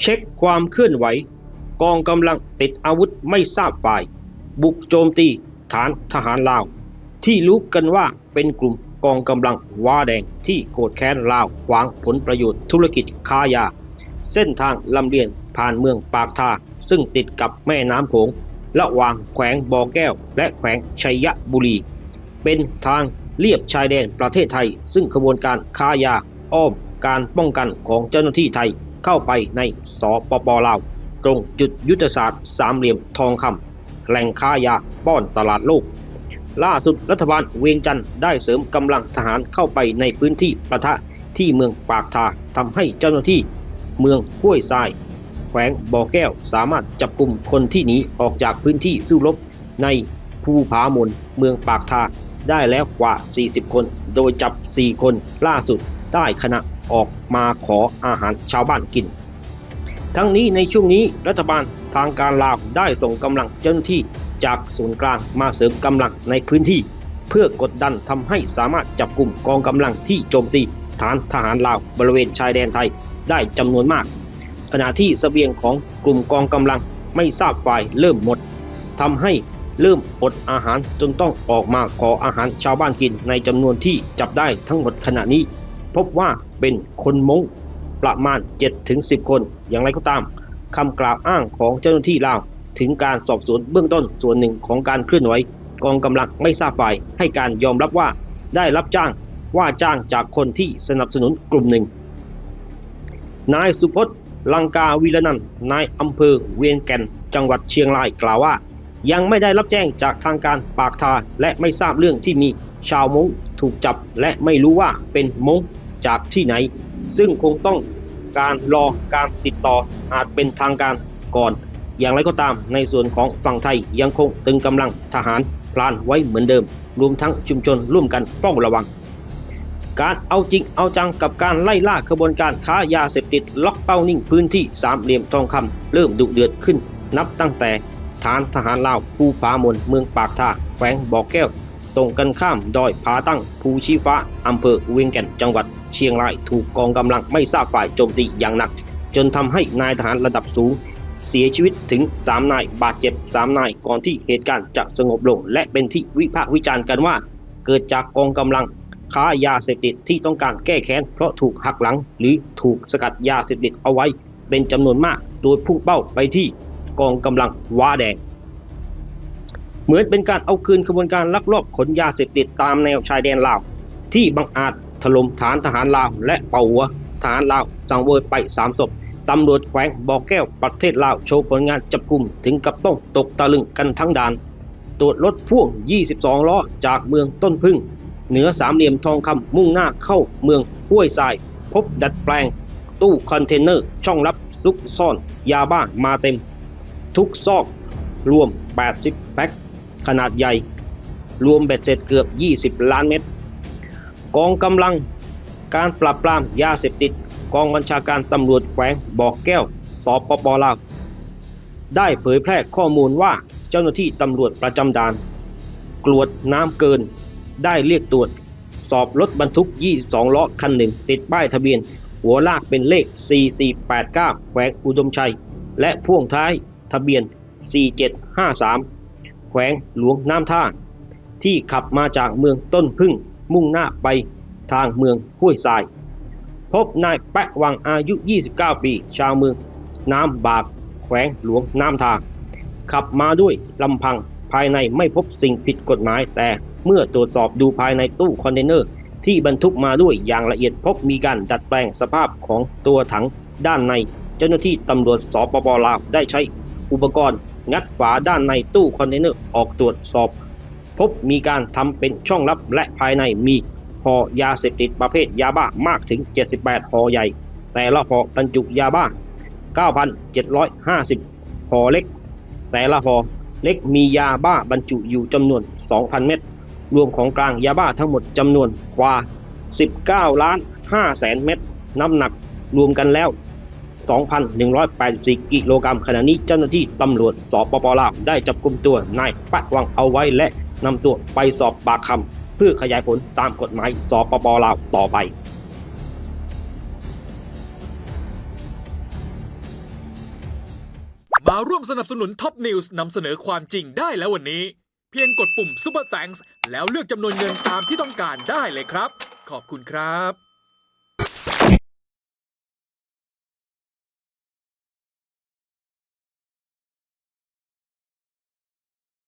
ເຊັກຄວາມເຄື່ອນໄຫວ ກອງກຳລັງຕິດອາວຸດໄມ່ຊາບຝ່າຍ ບຸກໂຈມຕີຖານທະຫານລາວ ທີ່ຮູ້ກັນວ່າເປັນກຸ່ມກອງກຳລັງວ້າແດງ ທີ່ໂກດແຄ້ນລາວຂວາງຜົນປະໂຫຍດທຸລະກິດຄ້າຢາ. ເສັ້ນທາງລຳລຽນຜ່ານເມືອງປາກທາ ເຊິ່ງຕິດກັບແມ່ນ້ຳໂຂງ ລະຫວ່າງແຂວງບໍ່ແກ້ວ ແລະ ແຂວງໄຊຍະບູລີ ເປັນທາງລຽບຊາຍແດນປະເທດໄທ ເຊິ່ງຂະບວນການຄ້າຢາອ້ອມການປ້ອງກັນຂອງເຈົ້າໜ້າທີ່ໄທເຂົ້າໄປໃນ ສປປ ລາວ ຕົງຈຸດຍຸດທະສາດສາມຫຼ່ຽມທອງຄຳ ແຫຼ່ງຄ້າຢາປ້ອນຕະຫຼາດໂລກ. ລ່າສຸດລັດຖະບານວຽງຈັນໄດ້ເສີມກຳລັງທະຫານເຂົ້າໄປໃນພື້ນທີ່ປະທະທີ່ເມືອງປາກທາ ທຳໃຫ້ເຈົ້າໜ້າທີ່ເມືອງຫ້ວຍຊາຍ ແຂວງບໍ່ແກ້ວ ສາມາດຈັບກຸມຄົນທີ່ໜີອອກຈາກພື້ນທີ່ສູ້ລົບ ໃນພູຜາມົນ ເມືອງປາກທາ ໄດ້ແລ້ວກວ່າສີ່ສິບຄົນ ໂດຍຈັບສີ່ຄົນລ່າສຸດໄດ້ ຂະນະອອກມາຂໍອາຫານຊາວບ້ານກິນ. ທັງນີ້ໃນຊ່ວງນີ້ລັດຖະບານທາງການລາວໄດ້ສົ່ງກຳລັງເຈົ້າໜ້າທີ່ຈາກສູນກາງມາເສີມກຳລັງໃນພື້ນທີ່ ເພື່ອກົດດັນທຳໃຫ້ສາມາດຈັບກຸມກອງກຳລັງທີ່ໂຈມຕີຖານທະຫານລາວບໍລິເວນຊາຍແດນໄທໄດ້ຈຳນວນມາກ. ຂະນະທີ່ສະບຽງຂອງກຸ່ມກອງກຳລັງໄມ່ຊາບຝ່າຍເລີ່ມໝົດ ທຳໃຫ້ເລີ່ມອົດອາຫານ ຈົນຕ້ອງອອກມາຂໍອາຫານຊາວບ້ານກິນ. ໃນຈຳນວນທີ່ຈັບໄດ້ທັງໝົດຂະນະນີ້ ພົບວ່າເປັນຄົນມົ້ງປະມານເຈັດເຖິງສິບຄົນ. ຢ່າງໃດກໍຕາມ, ຄຳກ່າວອ້າງຂອງເຈົ້າໜ້າທີ່ລາວເຖິງການສອບສວນເບື້ອງຕົ້ນສ່ວນໜຶ່ງຂອງການເຄື່ອນໄຫວ ກອງກຳລັງໄມ່ຊາບຝ່າຍໃຫ້ການຍອມຮັບວ່າ ໄດ້ຮັບຈ້າງ ວ່າຈ້າງຈາກຄົນທີ່ສະໜັບສະໜູນກຸ່ມໜຶ່ງ. ນາຍສຸພົດ ລັງກາວິລະນັນ ນາຍອຳເພີວຽງແກ່ນ ຈັງຫວັດຊຽງລາຍ ກ່າວວ່າ ຍັງໄມ່ໄດ້ຮັບແຈ້ງຈາກທາງການປາກທາ ແລະ ໄມ່ຊາບເລື່ອງທີ່ມີຊາວມົ້ງຖືກຈັບ ແລະ ໄມ່ຮູ້ວ່າເປັນມົ້ງຈາກທີ່ໃດ, ເຊິ່ງຄົງຕ້ອງການລໍການຕິດຕໍ່ ອາດເປັນທາງການກ່ອນ. ຢ່າງໃດກໍຕາມ, ໃນສ່ວນຂອງຝັ່ງໄທຍັງຄົງຕຶງກຳລັງທະຫານພຣານໄວ້ເໝືອນເດີມ, ລວມທັງຊຸມຊົນຮ່ວມກັນເຝົ້າລະວັງ. ການເອົາຈິງເອົາຈັງກັບການໄລ່ລ່າຂະບວນການຄ້າຢາເສບຕິດ ລັອກເປົ້າຍິງພື້ນທີ່ສາມຫຼ່ຽມທອງຄຳ ເລີ່ມດຸເດືອດຂຶ້ນ ນັບຕັ້ງແຕ່ຖານທະຫານລາວພູຜາມົນ ເມືອງປາກທາ ແຂວງບໍ່ແກ້ວ ຕົງກັນຂ້າມດອຍຜາຕັ້ງພູຊີ້ຟ້າ ອຳເພີວຽງແກ່ນ ຈັງຫວັດຊຽງລາຍ ຖືກກອງກຳລັງໄມ່ຊາບຝ່າຍໂຈມຕີຢ່າງໜັກ ຈົນທຳໃຫ້ນາຍທະຫານລະດັບສູງເສຍຊີວິດເຖິງສາມນາຍ, ບາດເຈັບສາມນາຍ ກ່ອນທີ່ເຫດການຈະສະຫງົບລົງ ແລະ ເປັນທີ່ວິພາກວິຈານກັນວ່າ ເກີດຈາກກອງກຳລັງຄ້າຢາເສບຕິດທີ່ຕ້ອງການແກ້ແຄ້ນ ເພາະຖືກຫັກຫຼັງ ຫຼື ຖືກສະກັດຢາເສບຕິດເອົາໄວ້ເປັນຈຳນວນມາກ ໂດຍພຸ່ງເປົ້າໄປທີ່ກອງກຳລັງວ້າແດງ. ເໝືອນເປັນການເອົາຄືນຂະບວນການລັກລອບຂົນຢາເສບຕິດຕາມແນວຊາຍແດນລາວ ທີ່ບັງອາດຖະຫຼົ່ມຖານທະຫານລາວ ແລະ ເປົ່າຫົວທະຫານລາວສັງເຫວີຍໄປສາມສົບ. ຕຳຫຼວດແຂວງບໍ່ແກ້ວ ປະເທດລາວ ໂຊຜົນງານຈັບກຸມເຖິງກັບຕ້ອງຕົກຕະລຶງກັນທັງດ່ານ. ຕວດລົດພ່ວງ ຊາວສອງລໍ້ ຈາກເມືອງຕົ້ນເຜິ້ງ ເໜືອສາມຫຼ່ຽມທອງຄຳ ມຸ່ງໜ້າເຂົ້າເມືອງຫ້ວຍຊາຍ ພົບດັດແປງຕູ້ຄອນເທນເນີຊ່ອງລັບ ຊຸກຊ້ອນຢາບ້າມາເຕັມທຸກຊອກ ລວມແປດສິບແພັກຂະໜາດໃຫຍ່ ລວມເບັດເສັດເກືອບຊາວລ້ານເມັດ. ກອງກຳລັງການປາບປາມຢາເສບຕິດ ກອງບັນຊາການຕຳຫຼວດແຂວງບໍ່ແກ້ວ ສປປ ລາວ ໄດ້ເຜີຍແຜ່ຂໍ້ມູນວ່າ ເຈົ້າໜ້າທີ່ຕຳຫຼວດປະຈຳດ່ານກວດນ້ຳເກີນ ໄດ້ລຽກຕວດສອບລົດບັນທຸກຊາວສອງລໍ້ຄັນໜຶ່ງ ຕິດປ້າຍທະບຽນຫົວລາກເປັນເລກ ສີ່ສີ່ແປດເກົ້າ ແຂວງອຸດົມໄຊ ແລະ ພ່ວງທ້າຍທະບຽນ ສີ່ເຈັດຫ້າສາມ ແຂວງຫຼວງນ້ຳທາ ທີ່ຂັບມາຈາກເມືອງຕົ້ນເຜິ້ງ ມຸ່ງໜ້າໄປທາງເມືອງຫ້ວຍຊາຍ. ພົບນາຍແປະວັງ ອາຍຸຊາວເກົ້າປີ ຊາວເມືອງນ້ຳບາກ ແຂວງຫຼວງນ້ຳທາ ຂັບມາດ້ວຍລຳພັງ, ພາຍໃນໄມ່ພົບສິ່ງຜິດກົດໝາຍ, ແຕ່ເມື່ອຕວດສອບດູພາຍໃນຕູ້ຄອນເທນເນີທີ່ບັນທຸກມາດ້ວຍຢ່າງລະອຽດ, ພົບມີການດັດແປງສະພາບຂອງຕົວຖັງ ດ້ານໃນ. ເຈົ້າໜ້າທີ່ຕຳຫຼວດ ສປປ ລາວ ໄດ້ໃຊ້ອຸປະກອນງັດຝາດ້ານໃນຕູ້ຄອນເທນເນີອອກຕວດສອບ, ພົບມີການທຳເປັນຊ່ອງລັບ ແລະ ພາຍໃນມີຫໍ່ຢາເສບຕິດປະເພດຢາບ້າມາກເຖິງເຈັດສິບແປດຫໍ່ໃຫຍ່, ແຕ່ລະຫໍ່ບັນຈຸຢາບ້າເກົ້າພັນເຈັດຮ້ອຍຫ້າສິບຫໍ່ເຫຼັກ, ແຕ່ລະຫໍ່ເຫຼັກມີຢາບ້າບັນຈຸຢູ່ຈຳນວນສອງພັນເມັດ. ລວມຂອງກາງຢາບ້າທັງໝົດຈຳນວນກວ່າສິບເກົ້າລ້ານຫ້າແສນເມັດ, ນ້ຳໜັກລວມກັນແລ້ວສອງພັນໜຶ່ງຮ້ອຍແປດສິບສີ່ກິໂລກຣາມ. ຂະນະນີ້ເຈົ້າໜ້າທີ່ຕຳຫຼວດ ສປປ ລາວ ໄດ້ຈັບກຸມຕົວນາຍປະວັງເອົາໄວ້ ແລະ ນຳຕົວໄປສອບປາກຄຳ ເພື່ອຂະຫຍາຍຜົນຕາມກົດໝາຍ ສປປ ລາວ ຕໍ່ໄປ. มาร่วมสนับสนุน Top News นำเสนอความจริงได้แล้ววันนี้ เพียงกดปุ่ม Super Thanks แล้วเลือกจำนวนเงินตามที่ต้องการได้เลยครับ ขอบคุณครับ